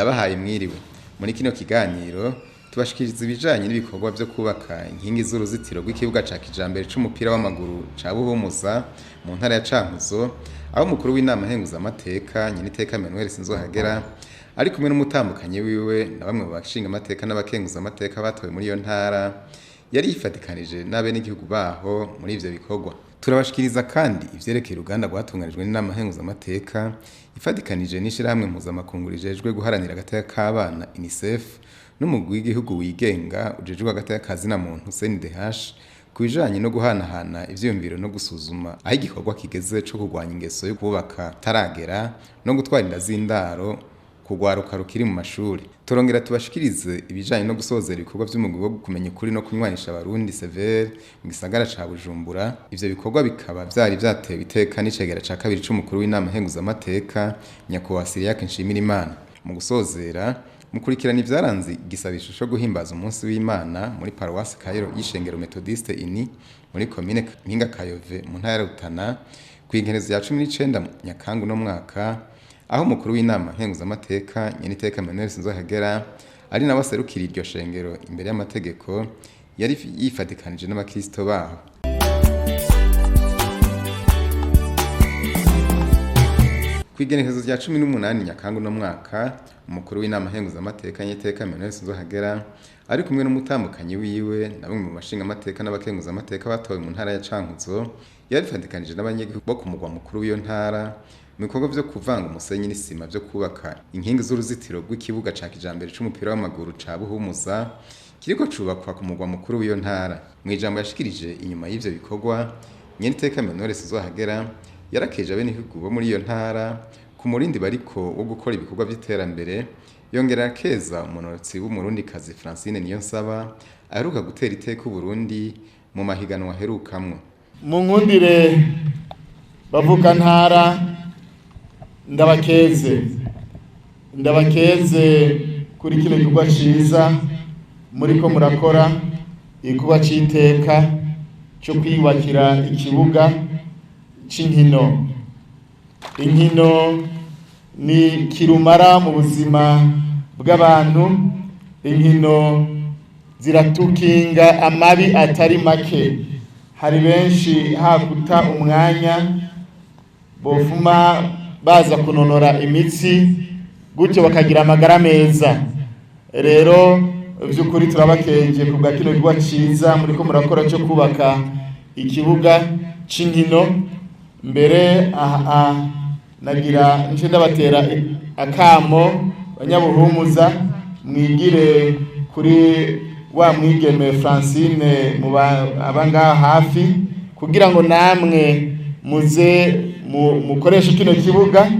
Ndabahaye mwiriwe. Muri kino kiganiro tubashikiriza ibijanye n'ibikorwa vyo kubaka inkingi z'uruzitiro rw'ikibuga ca kijambere c'umupira w'amaguru ca Buhumuza mu ntara ya Cankuzo, aho umukuru w'inama nkenguzamateka Nyeniteka Emmanuel Sinzohagera ari kumwe n'umutambukanyi wiwe na bamwe mu bashingamateka n'abakenguzamateka batowe muri iyo ntara yari yifatikanije n'abenegihugu baho muri ivyo bikorwa. Turabashikiriza kandi ivyerekeye uruganda rwatunganijwe n'inama nkenguzamateka ifatikanije n'ishirahamwe mpuzamakungu rijejwe guharanira agateka k'abana UNICEF n'umugwi w'igihugu wigenga ujejwe agateka ka zina muntu CNDH ku bijanye no guhanahana ivyiyumviro no gusuzuma aho igikorwa kigeze co kurwanya ingeso yo kubaka taragera no gutwara inda z'indaro kugwaruka rukiri mu mashuri. Turongera tubashikirize ibijanye no gusozera ibikorwa vy'umugwi wo kumenya ukuri no kunywanisha abarundi severe mu gisagara ca Bujumbura. Ivyo bikorwa bikaba vyari vyatewe iteka n'icegera ca kabiri c'umukuru w'inama nkenguzamateka Nyakubahwa Cyriaque Nshimirimana. Mu gusozera mukurikirana ivyaranze igisabisho co guhimbaza umunsi w'Imana muri paruwasi Kayero y'ishengero Methodiste Uni muri komine Mpinga Kayove mu ntara ya Rutana kw'inkerezo ya 19 Nyakanga uno mwaka, aho umukuru w'inama nkenguzamateka Nyeniteka Emmanuel Sinzohagera ari nawe aserukira iryo shengero imbere y'amategeko yari yifatikanije n'abakristo baho. Kw'igenekerezo rya 18 Nyakanga uno mwaka, umukuru w'inama nkenguzamateka Nyeniteka Emmanuel Sinzohagera ari kumwe n'umutambukanyi wiwe na bamwe mu bashingamateka n'abakenguzamateka batowe mu ntara ya Cankuzo yarifatikanije n'abanyagihugu bo ku mugwa mukuru w'iyo ntara mu bikorwa vyo kuvanga umusenyi n'isima vyo kubaka inkingi z'uruzitiro rw'ikibuga ca kijambere c'umupira w'amaguru ca Buhumuza kiriko cubakwa ku mugwa mukuru w'iyo ntara. Mw'ijambo yashikirije inyuma y'ivyo bikorwa, Nyeniteka Emmanuel Sinzohagera yarakeje abenegihugu bo muri iyo ntara ku murindi bariko wo gukora ibikorwa vy'iterambere, yongera arakeza umunorotsi w'umurundikazi Francine Niyonsaba aheruka gutera iteka Uburundi mu mahiganwa aherukamwo. Mu nkundire bavuka ntara, ndabakeze ndabakeze kuri kino gikorwa ciza muriko murakora, igikorwa c'iteka co kwiyubakira ikibuga c'inkino. Inkino ni kirumara mu buzima bw'abantu, inkino ziratukinga amabi atari make. Hari benshi hakuta umwanya bofuma baza kunonora imitsi gutyo bakagira amagara meza. Rero vy'ukuri turabakenje ku bwa kino gikorwa ciza muriko murakora cyo kubaka ikibuga c'inkino. Mbere aha nagira nce ndabatera akamo banyabuhumuza, mwigire kuri wa mwigeme Francine mu abangaha hafi, kugira ngo namwe muze mukoreshe kino kibuga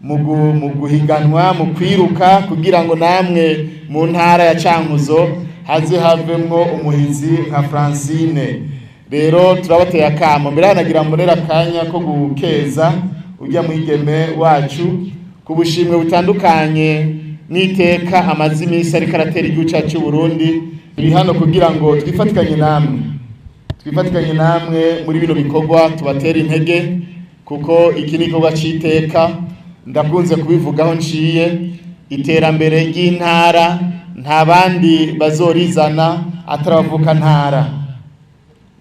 mu guhiganwa mu kwiruka, kugira ngo namwe mu ntara ya Cankuzo haze havemwo umuhizi nka Francine. Rero turabateye akamo. Mbere hanagira mbonera akanya ko gukeza ujya mwigeme wacu ku bushimwe butandukanye n'iteka amaze iminsi ariko aratera igihugu cyacu cy'u Burundi. Turi hano kugira ngo twifatikanye namwe, twifatikanye namwe muri bino bikorwa, tubatera intege, kuko iki ni igikorwa c'iteka. Ndakunze kubivugaho nciye, iterambere ry'intara nta bandi bazorizana ataravuka ntara,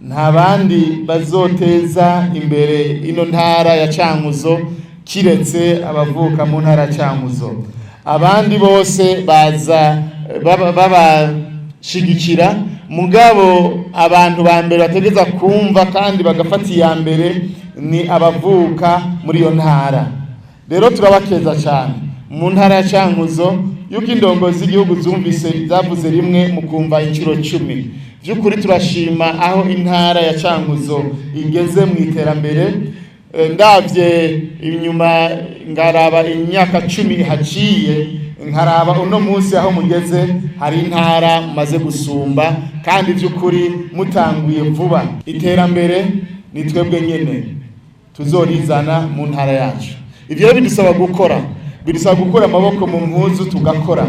nta bandi bazoteza imbere ino ntara ya Cankuzo kiretse abavuka mu ntara ya Cankuzo. Abandi bose baza babashigikira, mugabo abantu ba mbere bategeza kumva kandi bagafata iya mbere ni abavuka muri iyo ntara. Rero turabakeza cyane mu ntara ya Cankuzo yuko indongozi z'igihugu zumvise zavuze rimwe mu kumva inshuro 10. By'ukuri turashima aho intara ya Cankuzo igeze mu iterambere. Ndavye inyuma ngaraba imyaka 10 haciye, nkaraba uno munsi aho mugeze, hari intara maze gusumba, kandi by'ukuri mutanguye vuba. Iterambere ni twebwe nyene tuzorizana mu ntara yacu. Ivyo rero bidusaba gukora, bidusaba gukura amaboko mu mpuzu, tugakora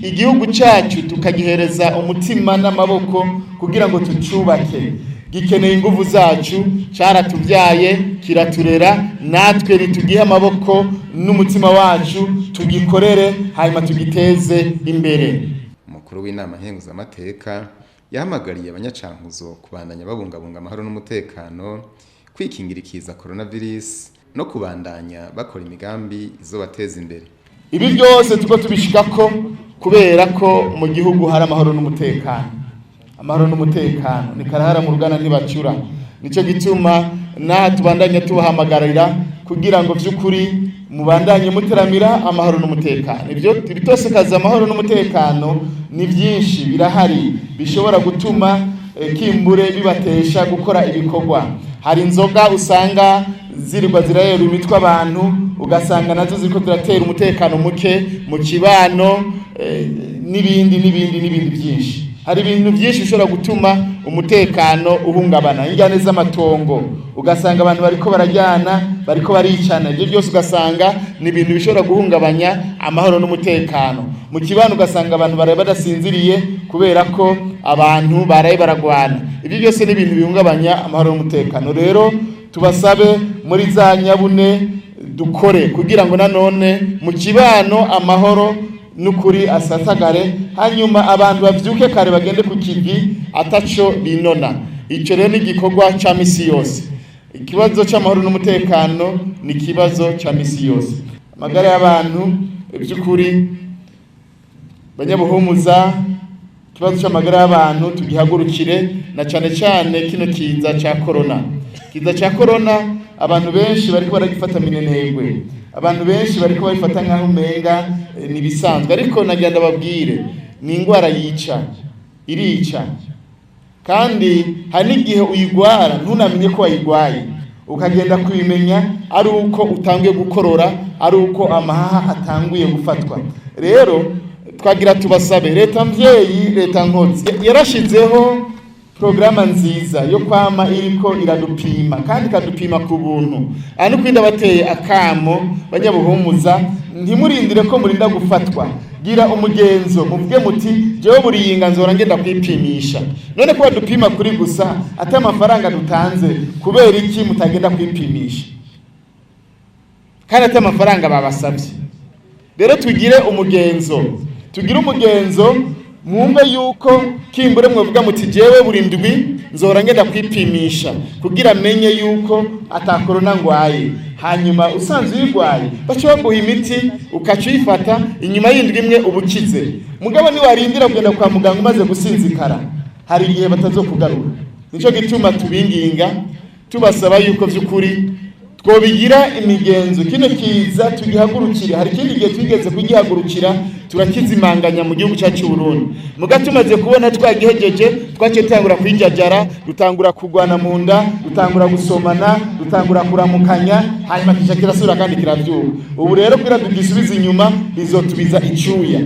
igihugu cyacu tukagihereza umutima n'amaboko kugira ngo tucubake. Gikeneye inguvu zacu, caratubyaye, kiraturera, natwe nitugihe amaboko n'umutima wacu tugikorere, hanyuma tugiteze imbere. Umukuru w'inama nkenguzamateka yahamagariye abanyacankuzo kubandanya babungabunga amahoro n'umutekano, kwikingira ikiza coronavirus no kubandanya bakora imigambi izobateza imbere. Ibi byose tuko tubishikako kubera ko mu gihugu hari amahoro n'umutekano. Amahoro n'umutekano ni karahara mu rugana ntibacura. Nico gituma na tubandanya tubahamagarira kugira ngo vy'ukuri mubandanye muteramira amahoro n'umutekano. Ibyo bitosekaza amahoro n'umutekano ni byinshi birahari bishobora gutuma kimbure bibatesha gukora ibikorwa. Hari inzoga usanga zirirwa zirahera imitwe abantu, ugasanga nazo ziriko ziratera umutekano muke mu kibano, n'ibindi n'ibindi n'ibindi byinshi. Hari ibintu byinshi bishobora gutuma umutekano uhungabana, injyane z'amatongo, ugasanga abantu bariko barajyana, bariko baricana. Ibyo byose ugasanga ni ibintu bishobora guhungabanya amahoro n'umutekano mu kibano, ugasanga abantu baraye badasinziriye kubera ko abantu baraye baragwana. Ibyo byose ni ibintu bihungabanya amahoro n'umutekano. Rero tubasabe muri za nyabune dukore kugira ngo nanone mu kibano amahoro n'ukuri asasagare, hanyuma abantu bavyuke kare bagende ku kivi ataco binona. Ico rero ni igikorwa ca misi yose. Ikibazo c'amahoro n'umutekano ni ikibazo ca misi yose. Amagara y'abantu by'ukuri, banyabuhumuza, ikibazo c'amagara y'abantu tugihagurukire, na cane cane kino kiza ca corona. Kiza ca corona abantu benshi bariko baragifata minenegwe, abantu benshi bariko babifata nkaho umenga ni bisanzwe, ariko nagira ndababwire ni ingwara yica, irica. Kandi hari n'igihe uyigwara ntunamenye ko wayigwaye, ukagenda kubimenya ari uko utanguye gukorora, ari uko amahaha atanguye gufatwa. Rero twagira tubasabe, leta mvyeyi, leta nkozi yarashizeho programa nziza yo kwama iriko iradupima, kandi ikadupima ku buntu. Aha ni kwinda bateye akamo banyabuhumuza, ntimurindire ko murinda gufatwa. Gira umugenzo muvuge muti jewe buri yinga nzora ngenda kwipimisha. None ko badupima kuri gusa ata amafaranga dutanze, kubera iki mutagenda kwipimisha kandi ata amafaranga babasabye? Rero tugire umugenzo, tugire umugenzo, mwumve yuko kimbure mwavuga muti jewe buri ndwi nzora ngenda kwipimisha kugira menye yuko ata corona ngwaye. Hanyuma usanzwe uyigwaye baca baguha imiti ukaca uyifata, inyuma y'indwi imwe ubukize. Mugabo niwarindira kugenda kwa muganga umaze gusinzikara, hari igihe batazokugarura. Nico gituma tubinginga tubasaba yuko vy'ukuri twobigira imigenzo, kino kiza tugihagurukire. Hari ikindi gihe twigeze kugihagurukira turakizimanganya mu gihugu cyacu Burundi, muga tumaze kubona twagihejeje twaciye dutangura kwijajara, dutangura kugwana mu nda, dutangura gusomana, dutangura kuramukanya, hanyuma kica kirasubira kandi kiravyuka. Ubu rero kugira tugisubize inyuma bizotubiza icuya,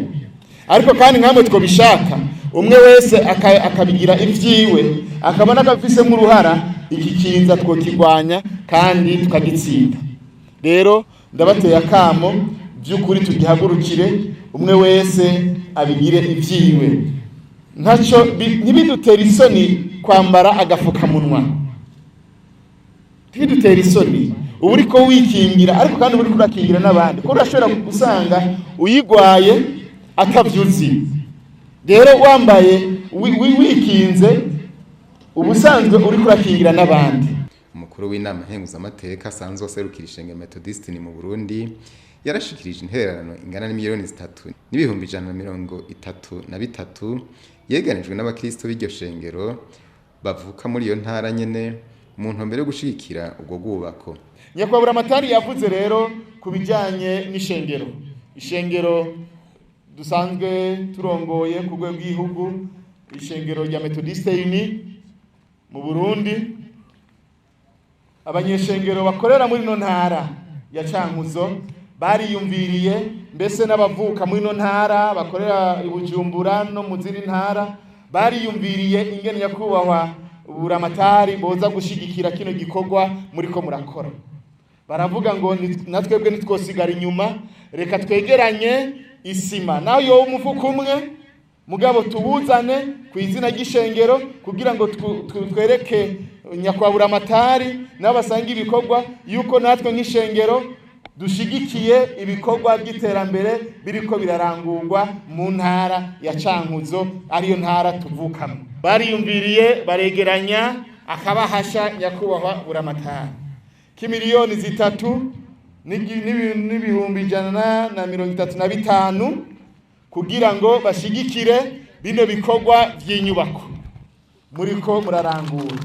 ariko kandi nkamwe twobishaka umwe wese akabigira ivyiwe, akabona ko afisemo uruhara, iki kiza twokigwanya kandi tukagitsinda. Rero ndabateye akamo by'ukuri tugihagurukire, umwe wese abigire ivyiwe. Ntaco ntibidutere isoni kwambara agafukamunwa, ntibidutere isoni. Uba uriko wikingira, ariko kandi uba uriko urakingira n'abandi, kuko urashobora gusanga uyigwaye atavyuzi. Rero wambaye wikinze, ubusanzwe uriko urakingira n'abandi. Umukuru w'inama nkenguzamateka asanzwe aserukira ishengero Methodiste mu Burundi yarashikirije intererano ingana n'imiliyoni 3,133 yeganijwe n'abakristo b'iryo shengero bavuka muri iyo ntara nyene mu ntumbero yo gushigikira ubwo bwubako. Nyakubahwa Buramatari yavuze rero ku bijanye n'ishengero, ishengero dusanzwe turongoye ku rwego rw'igihugu, ishengero rya Methodiste Unie mu Burundi. Abanyeshengero bakorera muri ino ntara ya Cankuzo bariyumviriye, mbese n'abavuka muri ino ntara bakorera i Bujumbura no mu zindi ntara bariyumviriye ingene nyakubahwa Buramatari boza gushigikira kino gikorwa muriko murakora. Baravuga ngo natwebwe ntitwosigara inyuma, reka twegeranye isima, nayo yoba umufuko umwe Mugabo tubuzane ku izina ry'ishengero kugira ngo twereke nyakwabura amatari n'abasanga ibikorwa yuko natwe nk'ishengero dushigikiye ibikorwa by'iterambere biriko birarangurwa mu ntara ya Cankuzo, ariyo ntara tuvukamo. Bariyumviriye baregeranya akabahasha, nyakubahwa buramatari, k'imiliyoni 3 n'ibihumbi 135 kugira ngo bashigikire bino bikorwa vy'inyubako muriko murarangura.